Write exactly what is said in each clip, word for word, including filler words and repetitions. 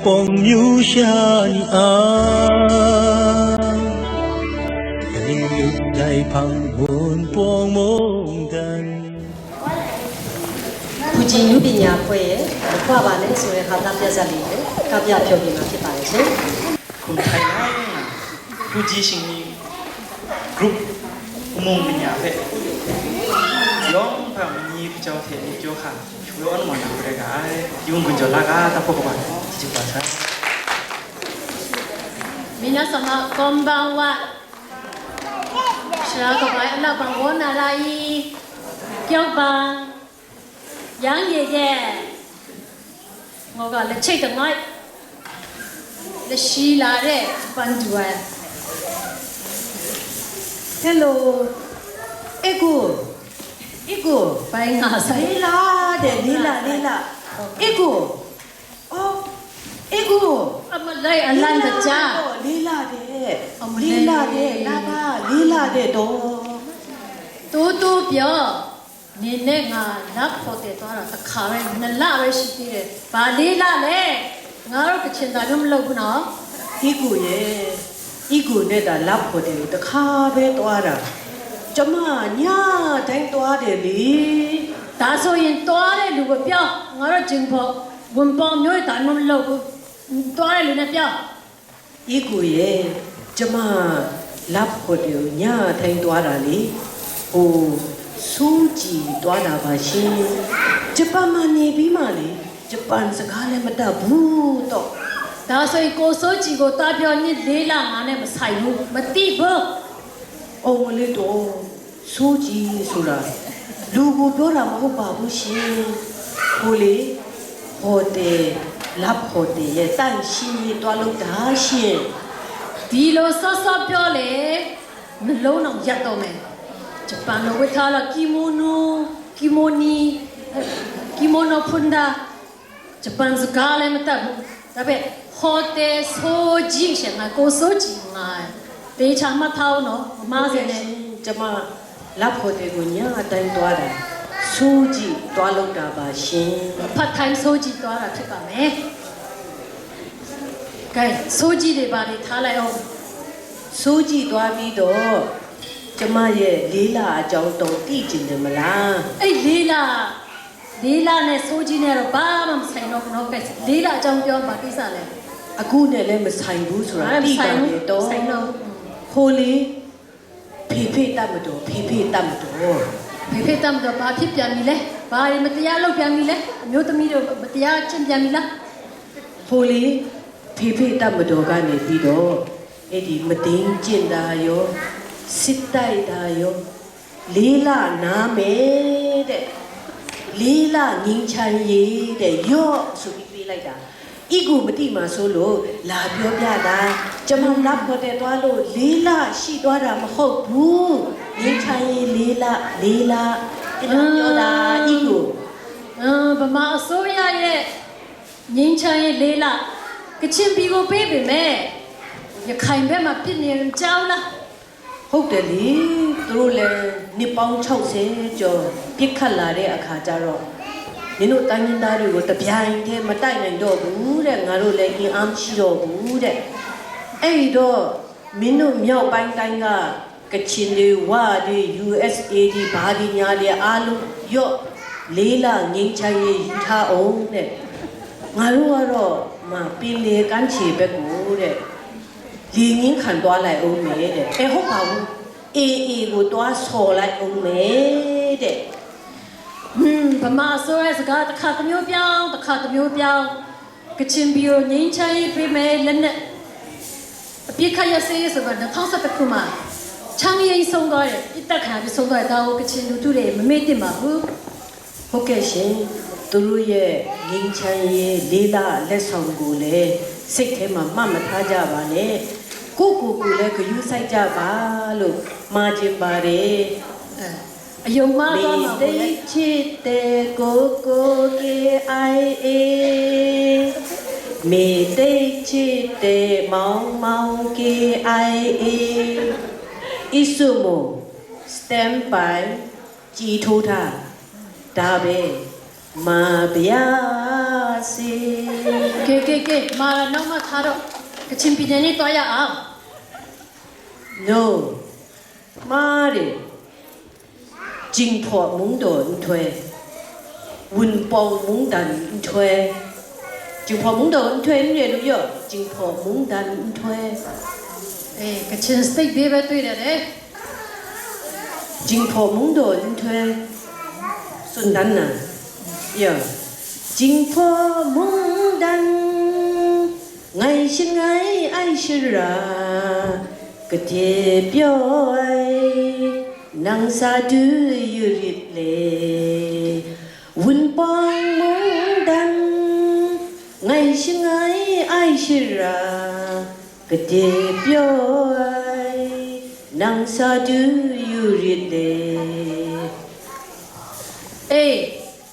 ပေါင်းမျိုးရှာနေအာ ကလေးလူတိုင်းဖောင်မွန်ပေါင်းမုန်တန် ဖူဂျီနုပညာအဖွဲ့ရဲ့ မကွပါနဲ့ဆိုတဲ့ ဟာသပြဇာတ်လေးကို ကပြဖျော်ပြမှာဖြစ်ပါတယ်ရှင်။ ခုထိုင်လိုက် ဖူဂျီရှင်ကြီး group အမုံမညာဖက် ရောင်းဖတ်မင်းကြီးဖျော်ထည့်ပြီးပြောခါ ရွှေအောနမနာကိုတည်းက ယုံကွန်ကျော်လာက တပ်ဖို့ကပါ ကြည့်ပါသား။ 皆様、こんばんは。白川アナバンオーナーライ、教版、杨爷爷，我个လက်ချိတ်တငိုက် လက်ရှိလာတဲ့ ပန်တူဝါ Hello အေးကို အေးကို ဘိုင်းငါဆိုင် လေးလာတဲ့ လေးလာ လေးလာ အေးကို အော် အေးကို အမလေး အလန့်တကြား လေးလာတဲ့ အမလေး လေးလာတဲ့ လာပါ လေးလာတဲ့တော့ တိုးတိုးပြော နင်နဲ့ငါ လပ်ဖော်တယ်သွားတာ တစ်ခါပဲ နှစ်လပဲရှိသေးတယ်။ ဘာလေးလလဲ။ ငါတို့ကချင်သံမျိုးမလုပ်ဘူးနော်။ အီကိုရဲ့ အီကိုနဲ့သာ လပ်ဖော်တယ်ကို တစ်ခါပဲသွားတာ။ ကျမညတိုင်းသွားတယ်လေ။ ဒါဆိုရင်သွားတဲ့လူကိုပြော။ ငါတို့ဂျင်ဖော် ဝန်ပေါင်းမျိုးသံမျိုးမလုပ်ဘူး။ သွားတဲ့လူနဲ့ပြော။ အီကိုရဲ့ ကျမ လပ်ဖော်တယ်ကို ညတိုင်းသွားတာလေ။ ဟို စိုးကြည်သွားတာပါရှင်။ ဂျပန်မှာနေပြီးမှလေ ဂျပန်စကားလည်းမတတ်ဘူးတော့။ ဒါဆိုရင်ကိုစိုးကြည်ကိုသွားပြော နှစ်လေးလငါနဲ့မဆိုင်ဘူး။ မသိဘူး။ အောင်မလေးတော့ စိုးကြည်ဆိုတာ လူကိုပြောတာမဟုတ်ပါဘူးရှင်။ ဟိုလေ ဟိုတယ် လပ်ဟိုတယ်ရဲ့ တန့်ရှင်းရေးသွားလုပ်တာရှင်။ ဒီလိုစောစောပြောလေ နှလုံးတောင်ရပ်တော့မယ်။ ဂျပန်လိုဝတ်ထားတော့ ကီမိုနို ကီမိုနီ ကီမိုနိုဖုန်ဒါ ဂျပန်စကားလည်းမတတ်ဘူး။ ဒါပေမဲ့ ဟိုတယ် စိုးကြည်ရှင် ငါကိုစိုးကြည် ငါသေချာမှတ်ထားအောင်နော်။ ဗမာစကားနဲ့ ကျမ လပ်ဟိုတယ်ကို ညတိုင်းသွားတာ စိုးကြည်သွားလုပ်တာပါရှင်။ Part time စိုးကြည်သွားတာဖြစ်ပါမယ်။ ကဲ စိုးကြည်တွေဘာတွေထားလိုက်အောင်။ စိုးကြည်သွားပြီးတော့ ကျမရဲ့လေးလအကြောင်းတော့သိချင်တယ်မလား။ အဲ့လေးလ လေးလနဲ့စိုးကြည်နဲ့တော့ဘာမှမဆိုင်တော့ဘူးနော်။ ကဲ လေးလအကြောင်းပြော ဘာကိစ္စလဲ။ အခုနဲ့လည်းမဆိုင်ဘူးဆိုတာ ဘာမှမဆိုင်ဘူး သိတာနဲ့တော့ ဆိုင်တော့ဘူး။ ဟိုလေ ဖေဖေတပ်မတော် ဖေဖေတပ်မတော် ဖေဖေတပ်မတော် ဘာဖြစ်ပြန်ပြီလဲ။ ဘာတွေမတရားလုပ်ပြန်ပြီလဲ။ အမျိုးသမီးတို့မတရားကျင့်ပြန်ပြီလား။ ဟိုလေ ဖေဖေတပ်မတော်ကနေပြီးတော့ အဲ့ဒီမုဒိမ်းကျင့်တာရော စစ်တိုက်တာရော လေးလနားမယ်တဲ့ လေးလငြိမ်းချမ်းရေးတဲ့ ရော့ဆိုပြီးပေးလိုက်တာ။ အီကိုမသိမှာစိုးလို့လာပြောပြတာ။ ကျမ လပ်ဟိုတယ်သွားလို့လေးလရှိသွားတာမဟုတ်ဘူး။ ငြိမ်းချမ်းရေးလေးလ လေးလ အဲ့ဒါပြောတာ အီကို။ အင်း ဗမာအစိုးရရဲ့ငြိမ်းချမ်းရေးလေးလ ကချင်ပြည်ကိုပေးပေမဲ့ ရခိုင်ဘက်မှာဖြစ်နေတယ် မကြားဘူးလား။ ဟုတ်တယ်လေ။ သူတို့လည်းနှစ်ပေါင်းခြောက်ဆယ်ကျော် ပစ်ခတ်လာတဲ့အခါကျတော့ မင်းတို့တိုင်းရင်းသားတွေကို တစ်ပြိုင်တည်းမတိုက်နိုင်တော့ဘူးတဲ့။ ငါတို့လည်းအင်အားမရှိတော့ဘူးတဲ့။ အဲ့ဒီတော့ မင်းတို့မြောက်ပိုင်းတိုင်းက ကချင်တွေ၊ ဝတွေ၊ ယူအက်စ်အေတွေ၊ ဘာတွေညာတွေအားလုံး ရော့ လေးလငြိမ်းချမ်းရေးယူထားအောင်တဲ့။ ငါတို့ကတော့ မှ ပင်လယ်ကမ်းခြေဘက်ကိုတဲ့ လေငင်းခံသွားလိုက်အောင်မယ်တဲ့။ အဲ ဟုတ်ပါဘူး။ အေအေကို သွားဆော်လိုက်အောင်မယ်တဲ့။ ဟွန်း ဗမာအစိုးရစကား တစ်ခါတစ်မျိုးပြောင်း တစ်ခါတစ်မျိုးပြောင်း ကချင်ပြည်ကိုငြိမ်းချမ်းရေးပေးမယ် လက်နက်အပစ်အခတ်ရပ်စဲရေးဆိုတော့ နှစ်ထောင့်ဆယ့်တစ်ခုမှာ ချမ်းငြိမ်းဆုံးသွားတယ်။ ပစ်သတ်ခံရပြီးဆုံးသွားတယ်။ ဒါကိုကချင်လူထုတွေမမေ့သင့်ပါဘူး။ ဟုတ်ကဲ့ရှင်။ သူတို့ရဲ့ငြိမ်းချမ်းရေးလေးလလက်ဆောင်ကိုလည်းစိတ်ထဲမှာမှတ်မထားကြပါနဲ့။ ကိုယ့်ကိုယ်ကိုလည်းဂရုစိုက်ကြပါလို့မှာချင်ပါတယ်။ အဲ အယုံမှားသွားမှာကိုလည်း မေတိတ်ချစ်တဲ့ကိုကို KIA မေတိတ်ချစ်တဲ့မောင်မောင် KIA အစ်စုမုံ standby ကြီးထိုးထားဒါပဲ မဘယစီ ကဲ ကဲ ကဲ မ နောက်မှထားတော့ ကချင်ပြည်နယ်နေ့သွားရအောင် No. မရ Jinghpaw mungdaw nhtoi, Wunpawng mungdan nhtoi, Jinghpaw mungdaw nhtoi n re lu yaw, Jinghpaw mungdan nhtoi. အဲ ကချင် state လေးပဲတွေ့တယ်လေ Jinghpaw mungdaw nhtoi, စွန်ဒန်နာ yaw, Jinghpaw mungdan, ngai shangai ai shara, gade pyaw ai, nang sa du yu rit le, Wunpawng mungdan, ngai shangai ai shara, gade pyaw ai, nang sa du yu rit le. အေး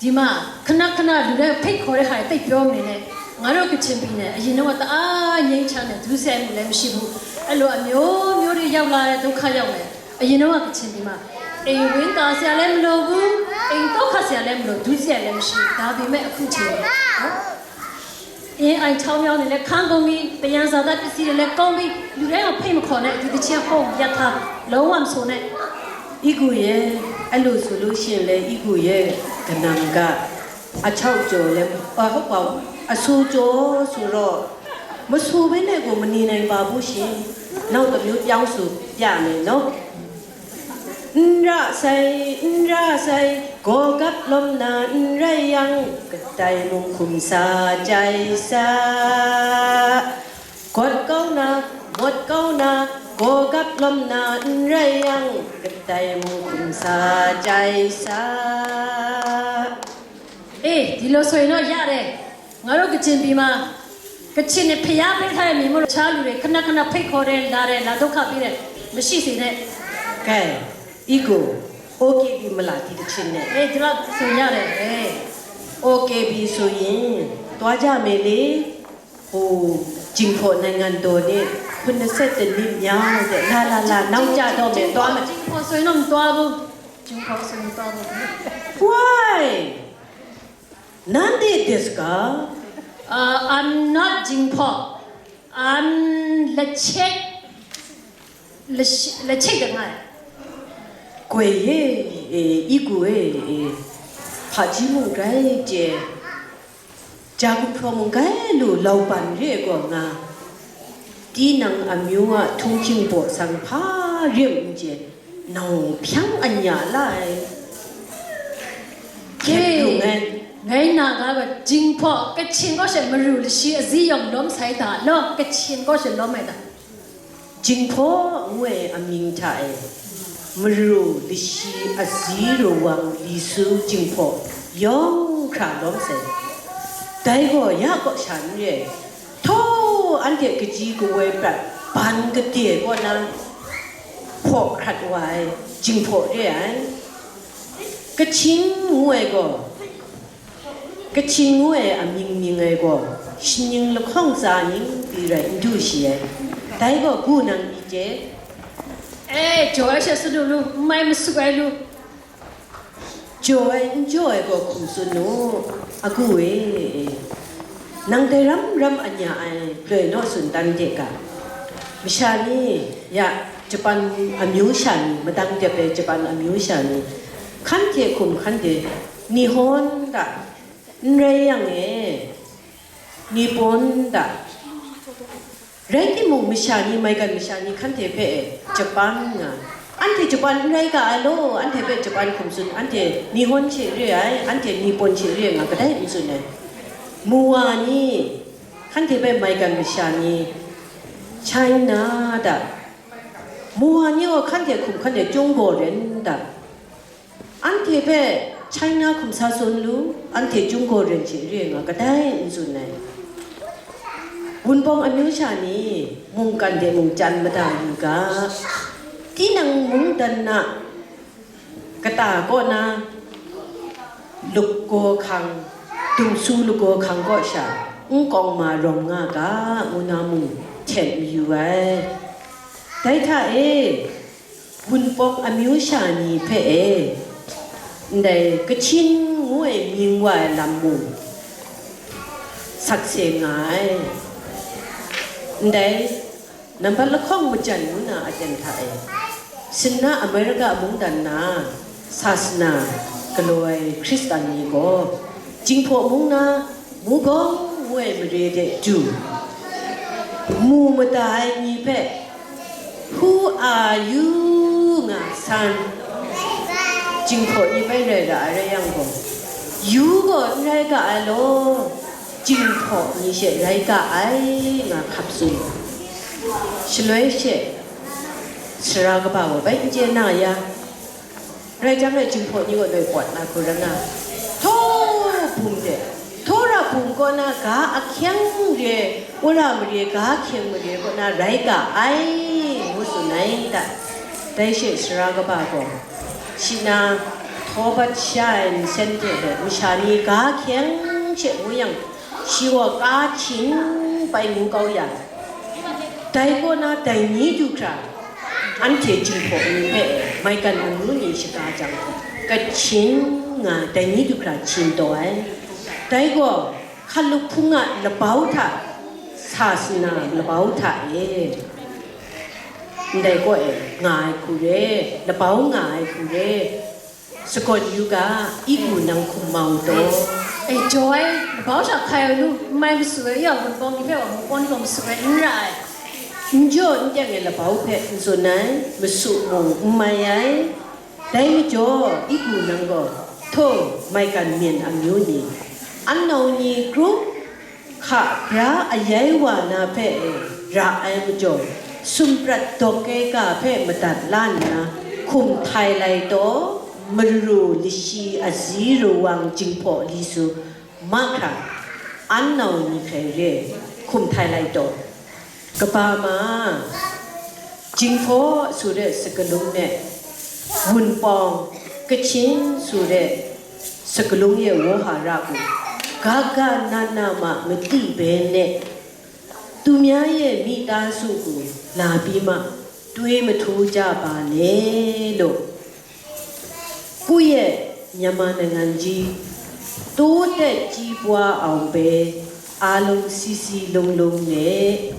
ဒီမှာ ခဏခဏလူတိုင်းဖိတ်ခေါ်တဲ့ဟာတွေသိပ်ပြောမနေနဲ့ ငါတို့ကချင်ပြည်နယ်အရင်တုန်းကတအားငြိမ်းချမ်းတယ် ဒုစရိုက်မှုလည်းမရှိဘူး အဲ့လိုအမျိုးမျိုးတွေရောက်လာတဲ့ဒုက္ခရောက်မယ် အရင်တုန်းကကချင်ပြည်မှာအိမ်ဝင်သာစရာလည်းမလိုဘူးအိမ်တော့ခတ်စရာလည်းမလိုဒုစရိုက်လည်းမရှိဘူးဒါပေမဲ့အခုချိန်မှာနော် အင်းအိုင်ချောင်းမြောင်းတွေလည်းခန်းကုန်ပြီးတယံဇာတပစ္စည်းတွေလည်းကောင်းပြီးလူတိုင်းကဖိတ်မခေါ်နဲ့ဒီတချင်းဟောရထားလုံးဝမဆိုနဲ့ အီးဂူရဲ့အဲ့လိုဆိုလို့ရှိရင်လေအီးဂူရဲ့ကနံကပ်အချောက်ကျော်လဲအာဟုတ်ပါဘူးအဆိုးကျော်ဆိုတော့မဆိုးဘဲနဲ့ကိုမနေနိုင်ပါဘူးရှင်နောက်တစ်မျိုးပြောင်းဆိုပြမယ်နော်အင်္ဂရဆိုင်အင်္ဂရဆိုင်ဂေါ်ကပ်လုံးနာအင်္ဂရယံကတိုင်မုံခုံစာကြိုက်စာကော့ကောင်းနာမော့ကောင်းနာဂေါ်ကပ်လုံးနာအင်္ဂရယံကတိုင်မုံခုံစာကြိုက်စာ အေးဒီလိုဆိုရင်တော့ရတယ်ငါတို့ကချင်ပြည်မှာကချင်နဲ့ဖျားပေးထားတဲ့မြေမို့လို့တခြားလူတွေခဏခဏဖိတ်ခေါ်တယ်လာတယ်လာဒုက္ခပေးတယ်မရှိစေနဲ့ကဲ အီးဂူ okay ပြီမလားဒီတစ်ချက်နဲ့အေးဒီလောက်ဆိုရတယ်အေး okay ပြီဆိုရင်သွားကြမယ်လေဟိုဂျင်ဖော်နိုင်ငံတော်နဲ့ခုနှစ်ဆယ့်တစ်နှစ်မြောက်တဲ့လာလာလာနောက်ကျတော့မယ်သွားမယ်ဂျင်ဖော်ဆိုရင်တော့မသွားဘူးဂျင်ဖော်ဆိုရင်တော့မသွားဘူး Why? なんでですか? Uh, I'm not Jingpo. I'm Lachik. Lachik တငါ ကွယ်ရဲ့အဲအီးဂူရဲ့အဲဖာကြီးမုန်တိုင်းကျဲဂျာကုံဖျော်မုန်တိုင်းလိုလောင်ပန်ရဲ့ကောငါတီးနံအမျိုးအထုံးချင်းပေါ်ဆံဖားရင့်ကျဲနောင်ဖြန်းအညာလိုက် ကဲငဲနာကဘဂျင်းဖော့ကချင်ကောရှမရူလရှိအစည်းရောင်လုံးဆိုင်တာလောကချင်ကောရှလုံးမဲ့တာဂျင်းဖော့ငွေအမင်းထအဲမရူလရှိအစည်းရောင်လီဆူဂျင်းဖော့ယောင်ခရာလုံးဆိုင်တိုင်ကောရကောရှန်ရဲ့ Htaw anhte kaji kawoi prat ban gade kaw na hpaw hkrat wa ai, jinghpaw re ai. Kachin ngu ai gaw, Kachin ngu ai amying mying ai gaw, shaning lahkawng tsa ning pyi rai n du shi ai. Dai gaw, gu nang i chye? E, jaw ai she sanu lu, n mai masu ai lu. Jaw ai n jaw ai gaw hkum tsun nu, a gu e, nang dai ram ram a nya ai, loi naw tsun dan de ga. Masha ni, ya, Japan amyu sha ni, madang dep ai Japan amyu sha ni, hkan hte hkum hkan de, Nihon da, n rai yang e, Nippon da. Rai timung, masha ni, maigan masha ni, hkan hte hpe Japan nga, anhte Japan n rai ga ai law, anhte hpe Japan hkum tsun, anhte Nihon she re ai, anhte Nippon she re ai nga, kadai n tsun ai. Muwa ni, hkan hte hpe maigan masha ni, China da. Muwa ni gaw hkan hte hkum hkan de, Chyunggaw ren da. Anhte hpe China hkum sa tsun lu, anhte Chyunggaw ren she re nga kadai n tsun ai. Wunpawng amyu sha ni mungkan de mungchan mada yu ga, tinang mungdan na kata kaw na lagaw hkang, dum su lagaw hkang kaw sha n kawng ma rawng nga ga, ngu na mung hten mayu ai. Dai hta e, Wunpawng amyu sha ni hpe e, Ndai Kachin ngu ai mying wa ai lam mung sakse nga ai. Ndai nambat lahkawng majan ngu na aten hta e, sinna America mungdan na sasana galaw ai Hkristan ni gaw, Jinghpaw mung na Mugawng ngu ai mare de du, mu mada ai ni hpe, "Who are you?" nga san, Jinghpaw ni bai rai ra ai rai yang gaw, "You gaw n rai ga ai law, Jinghpaw ni she rai ga ai," nga hkap tsun. Shaloi she sara kaba gaw bai n chye na ya, rai jang e, Jinghpaw ni gaw doi pawt na hku rai nga, htaw bum de, htaw ra bum kaw na ga ahkyeng re, wora mare ga ahkyeng mare kaw na rai ga ai, ngu tsun ai ta. Dai she sara kaba gaw, shi na htaw bat sha ai nsen hte let masha ni ga ahkyeng she ngu yang, shi gaw ga hkying bai ngu kau ya. Dai kaw na dai ni du hkra, anhte Jinghpaw ni hpe maigan amyu ni shaga jang, Kachin nga dai ni du hkra hkyin taw ai. Dai gaw, hkalup hpung a labau hta, sasana labau hta e, ndai kaw e nga ai hku re, labau nga ai hku re, Sagawn yu ga, i ku nang hkum mau taw. E, jaw ai, labau sha hkai ai nu, n mai masu ai, ya, wunpawng ni hpe wa mung pawn gaw masu ai, n ra ai. N jaw n teng ai labau hpe n tsun ai, masu mung n mai ai. Dai majaw, i ku nang gaw, htaw, maigan myen amyu ni, an nau ni grup, hka bra ayai wa na hpe ra ai majaw, sum prat dawk ai ga hpe madat la nna, hkum htai lai taw, maru lashi azi rawang Jinghpaw li su mahkra, an nau ni hkrai re, hkum htai lai taw. Kaba ma, Jinghpaw su re sakalung e, Wunpawng, Kachin su re sakalung e wohara u, ga ga na na ma mati bene, tumya e mita su ku la bi ma, tui mahtu ja ba ne lo. Ku ye, Myanmar nanggan ji, tu tet ji pwa awng pe, a lung si si lung lung ne,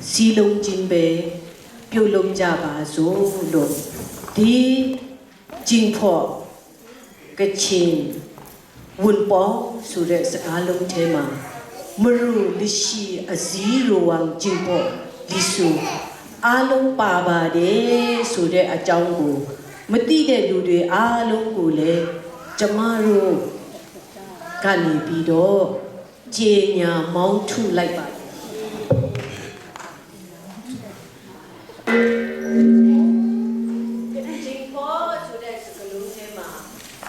si lung jin pe, pyu lung ja ba su lung, di Jinghpaw, Kachin, Wunpawng su re saga lung hte ma, maru lashi azi rawang Jinghpaw li su, a lung pa ba de su re a chyawng gaw, mati de lu de a lung gaw le, jama ru ga ni pi daw, chye nya mawng htu lai ba.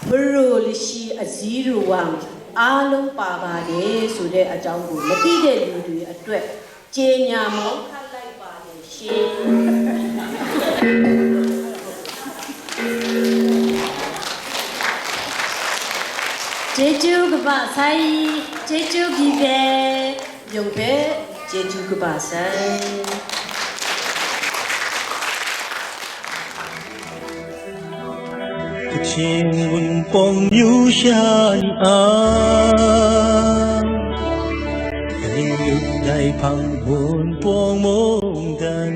Maru lashi azi rawang a lung pa ba de su re a chyawng gaw, mati de lu dwi atawt, chye nya mawng hkat lai ba de shi. Chyeju kaba sai, chyeju byi hpe, yawng hpe, chyeju kaba sai. Kachin Wunpawng myu sha ni a, Kaning lup dai hpang Wunpawng mungdan.